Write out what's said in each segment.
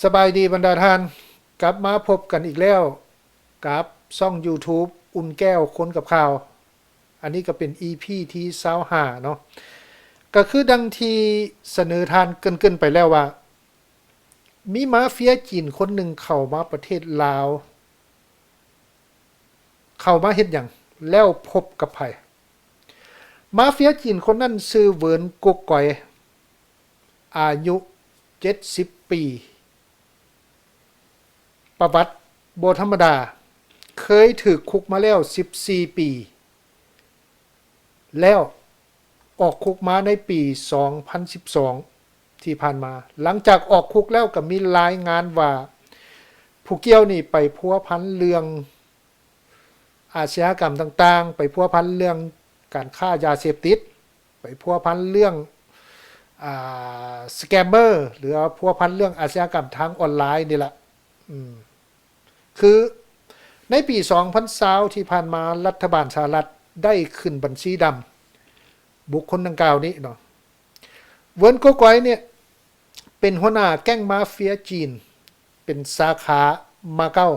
ສະບາຍດີບັນດາທ່ານ, ກັບມາພົບກັນອີກແລ້ວກັບຊ່ອງ YouTube ອຸ່ນແກ້ວຄົນກັບຂ່າວ. ອັນນີ້ກໍເປັນ ອີພີ ທີຊາວຫ້າເນາະ. ກໍຄືດັ່ງທີ່ສະເໜີທ່ານເກີ່ນໆໄປແລ້ວວ່າ ມີມາເຟຍຈີນຄົນໜຶ່ງເຂົ້າມາປະເທດລາວ. ເຂົ້າມາເຮັດຫຍັງ ແລ້ວພົບກັບໃຜ? ມາເຟຍຈີນຄົນນັ້ນຊື່ເຫວີນ ກົກກອຍ ອາຍຸເຈັດສິບປີ. ປະຫວັດບໍ່ທຳມະດາ, ເຄີຍຖືກຄຸກມາແລ້ວສິບສີ່ປີ ແລ້ວອອກຄຸກມາໃນປີສອງພັນສິບສອງທີ່ຜ່ານມາ. ຫຼັງຈາກອອກຄຸກແລ້ວກໍມີລາຍງານວ່າ ຜູ້ກ່ຽວນີ້ໄປພົວພັນເລື່ອງ ອາຊະຍາກຳຕ່າງໆ, ໄປພົວພັນເລື່ອງການຄ້າຢາເສບຕິດ, ໄປພົວພັນເລື່ອງ ອ່າ ສະແກມເມີ ຫຼືວ່າພົວພັນເລື່ອງອາຊະຍາກຳທາງອອນລາຍນີ້ລະ. ອືມ ຄືໃນປີສອງພັນຊາວທີ່ຜ່ານມາ, ລັດຖະບານສະຫະລັດໄດ້ຂຶ້ນບັນຊີດຳບຸກຄົນດັ່ງກ່າວນີ້ເນາະ. ເຫວີນ ກົກກອຍ ນີ້ເປັນຫົວໜ້າແກ້ງມາເຟຍຈີນ, ເປັນສາຂາມາເກົາ.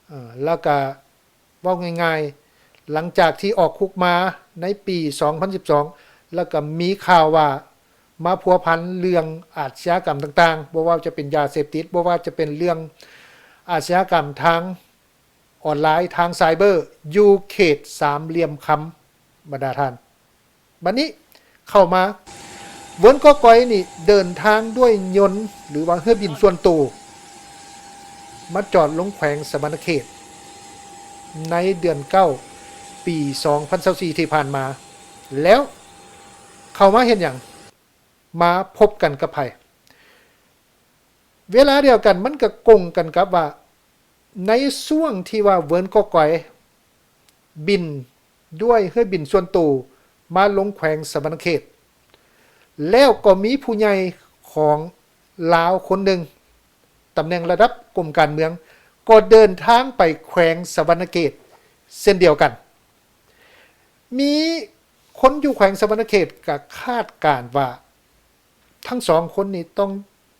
ເອີ ແລ້ວກະເວົ້າງ່າຍໆ ຫຼັງຈາກທີ່ອອກຄຸກມາໃນປີສອງພັນສິບສອງ ແລ້ວກະມີຂ່າວວ່າມາພົວພັນເລື່ອງອາຊະຍາກຳຕ່າງໆ, ບໍ່ວ່າຈະເປັນຢາເສບຕິດ, ບໍ່ວ່າຈະເປັນເລື່ອງອາຊະຍາກຳທາງອອນລາຍ, ທາງໄຊເບີ ຢູ່ເຂດສາມຫຼ່ຽມຄຳ ບັນດາທ່ານ. ບັດນີ້ເຂົ້າມາ ເຫວີນ ກົກກອຍ ນີ້ເດີນທາງດ້ວຍຍົນ ຫຼືວ່າເຮືອບິນສ່ວນໂຕ ມາຈອດລົງແຂວງສະຫວັນນະເຂດ ໃນເດືອນເກົ້າ ປີສອງພັນຊາວສີ່ທີ່ຜ່ານມາ. ແລ້ວເຂົ້າມາເຮັດຫຍັງ? ມາພົບກັນກັບໃຜ? ເວລາດຽວກັນມັນກະກົງກັນກັບວ່າ ໃນຊ່ວງທີ່ວ່າເຫວີນ ກົກກອຍ ບິນດ້ວຍເຮືອບິນສ່ວນໂຕມາລົງແຂວງສະຫວັນນະເຂດ ແລ້ວກໍມີຜູ້ໃຫຍ່ຂອງລາວຄົນໜຶ່ງ ຕຳແໜ່ງລະດັບກົມການເມືອງ ກໍເດີນທາງໄປແຂວງສະຫວັນນະເຂດເຊັ່ນດຽວກັນ. ມີຄົນຢູ່ແຂວງສະຫວັນນະເຂດກະຄາດການວ່າ ທັງສອງຄົນນີ້ຕ້ອງ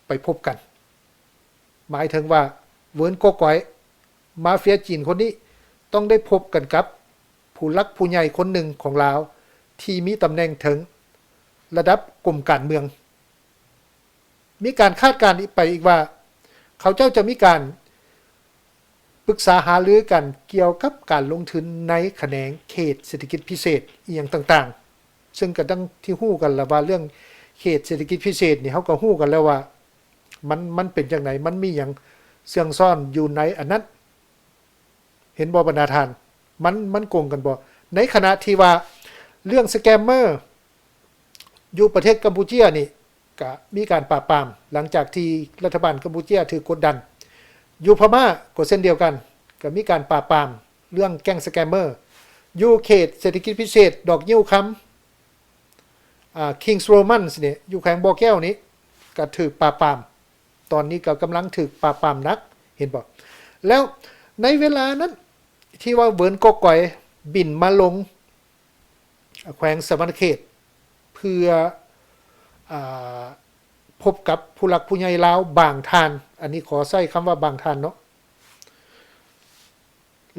ໄປພົບກັນ. ໝາຍເຖິງວ່າເຫວີນ ກົກກອຍ ມາເຟຍຈີນຄົນນີ້ຕ້ອງໄດ້ພົບກັນກັບຜູ້ຫຼັກຜູ້ໃຫຍ່ຄົນໜຶ່ງຂອງລາວ ທີ່ມີຕຳແໜ່ງເຖິງລະດັບກົມການເມືອງ. ມີການຄາດການອີກໄປອີກວ່າ ເຂົາເຈົ້າຈະມີການ ປຶກສາຫາລືກັນກ່ຽວກັບການລົງທຶນໃນຂະແໜງເຂດເສດຖະກິດພິເສດອີ່ຫຍັງຕ່າງໆ ເຊິ່ງກະດັ່ງທີ່ຮູ້ກັນລະວ່າເລື່ອງເຂດເສດຖະກິດພິເສດນີ້ ເຮົາກະຮູ້ກັນແລ້ວວ່າມັນ ມັນເປັນຈັ່ງໃດ ມັນມີຫຍັງເຊື່ອງຊ້ອນຢູ່ໃນອັນນັ້ນ. ເຫັນບໍ່ບັນດາທ່ານ? ມັນ ມັນກົງກັນບໍ່? ໃນຂະນະທີ່ວ່າເລື່ອງສະແກມເມີ ຢູ່ປະເທດກຳປູເຈຍນີ້ ກະມີການປາບປາມ ຫຼັງຈາກທີ່ລັດຖະບານກຳປູເຈຍຖືກກົດດັນ. ຢູ່ພະມ້າກໍເຊັ່ນດຽວກັນ ກະມີການປາບປາມເລື່ອງແກ້ງສະແກມເມີ. ຢູ່ເຂດເສດຖະກິດພິເສດດອກງິ້ວຄຳ ອ່າ ຄິງສ໌ໂຣມັນສ໌ນີ້ ຢູ່ແຂວງບໍ່ແກ້ວນີ້ ກະຖືກປາບປາມ. ຕອນນີ້ກໍກຳລັງຖືກປາບປາມໜັກ ເຫັນບໍ່? ແລ້ວໃນເວລານັ້ນ ທີ່ວ່າເຫວີນ ກົກກອຍ ບິນມາລົງ ແຂວງສະຫວັນນະເຂດ ເພື່ອ ອາ ພົບກັບຜູ້ຫຼັກຜູ້ໃຫຍ່ລາວບາງທ່ານ, ອັນນີ້ຂໍໃຊ້ຄຳວ່າບາງທ່ານເນາະ,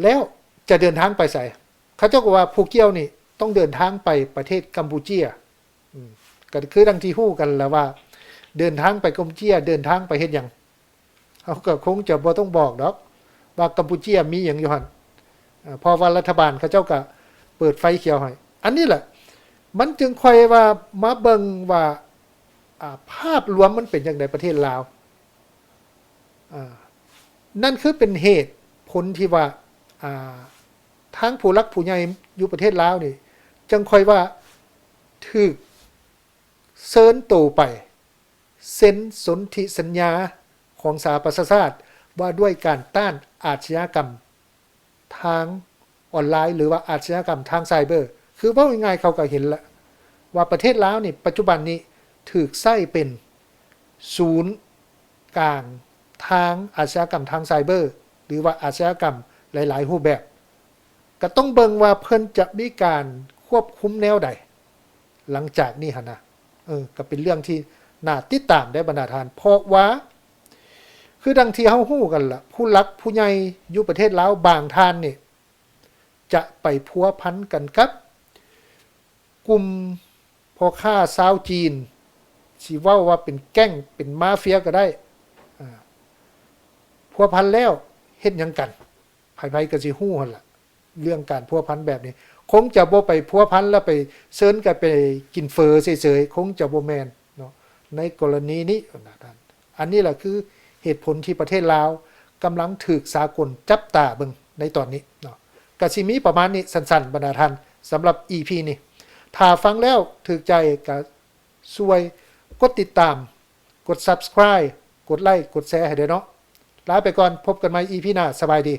ແລ້ວຈະເດີນທາງໄປໃສ? ເຂົາເຈົ້າກໍວ່າຜູ້ກ່ຽວນີ້ຕ້ອງເດີນທາງໄປປະເທດກຳປູເຈຍ. ອືມ ກໍຄືດັ່ງທີ່ຮູ້ກັນລະວ່າ ເດີນທາງໄປກຳປູເຈຍ ເດີນທາງໄປເຮັດຫຍັງ? ເຮົາກໍຄົງຈະບໍ່ຕ້ອງບອກດອກວ່າກຳປູເຈຍມີຫຍັງຢູ່ຫັ້ນ ເພາະວ່າລັດຖະບານເຂົາເຈົ້າກໍເປີດໄຟຂຽວໃຫ້. ອັນນີ້ແຫຼະ ມັນຈຶ່ງຄ່ອຍວ່າມາເບິ່ງວ່າ ອາ ພາບລວມມັນເປັນຈັ່ງໃດປະເທດລາວ. ອາ ນັ້ນຄືເປັນເຫດຜົນທີ່ວ່າ ອາ ທາງຜູ້ຫຼັກຜູ້ໃຫຍ່ຢູ່ປະເທດລາວນີ້ ຈັ່ງຄ່ອຍວ່າຖືກເຊີນໂຕໄປເຊັນສົນທິສັນຍາຂອງສະຫະປະຊາຊາດ ວ່າດ້ວຍການຕ້ານອາຊະຍາກຳທາງອອນລາຍ ຫຼືວ່າອາຊະຍາກຳທາງໄຊເບີ. ຄືເວົ້າງ່າຍໆ ເຂົາກໍເຫັນລະວ່າປະເທດລາວນີ້ ປັດຈຸບັນນີ້ຖືກໃຊ້ເປັນສູນ ກາງທາງອາຊະຍາກຳທາງໄຊເບີ ຫຼືວ່າອາຊະຍາກຳຫຼາຍໆຮູບແບບ, ກໍຕ້ອງເບິ່ງວ່າເພິ່ນຈະມີການຄວບຄຸມແນວໃດຫຼັງຈາກນີ້ຫັ້ນນະ. ເອີ ກໍເປັນເລື່ອງທີ່ໜ້າຕິດຕາມໄດ໋ບັນດາທ່ານ, ເພາະວ່າ ຄືດັ່ງທີ່ເຮົາຮູ້ກັນລະ ຜູ້ຫຼັກຜູ້ໃຫຍ່ຢູ່ປະເທດລາວບາງທ່ານນີ້ ຈະໄປພົວພັນກັນກັບກຸ່ມພໍ່ຄ້າຊາວຈີນ ຊິເວົ້າວ່າເປັນແກ້ງ ເປັນມາເຟຍກໍໄດ້ ອາ ພົວພັນແລ້ວເຮັດຫຍັງກັນ? ໃຜໆກໍຊິຮູ້ຫັ້ນລະ ເລື່ອງການພົວພັນແບບນີ້ ຄົງຈະບໍ່ໄປພົວພັນແລ້ວໄປເຊີນກັນໄປກິນເຝີເສີຍໆ ຄົງຈະບໍ່ແມ່ນເນາະ ໃນກໍລະນີນີ້ນະທ່ານ. ອັນນີ້ລະຄືເຫດຜົນທີ່ປະເທດລາວກຳລັງຖືກສາກົນຈັບຕາເບິ່ງໃນຕອນນີ້ເນາະ. ກະຊິມີປະມານນີ້ສັ້ນໆ ບັນດາທ່ານ ສຳລັບອີພີນີ້ ຖ້າຟັງແລ້ວຖືກໃຈກະຊ່ວຍກົດຕິດຕາມ ກົດ Subscribe ກົດໄລ ກົດແຊໃຫ້ແດ່ເນາະ. ລາໄປກ່ອນ ພົບກັນໃໝ່ອີພີໜ້າ ສະບາຍດີ.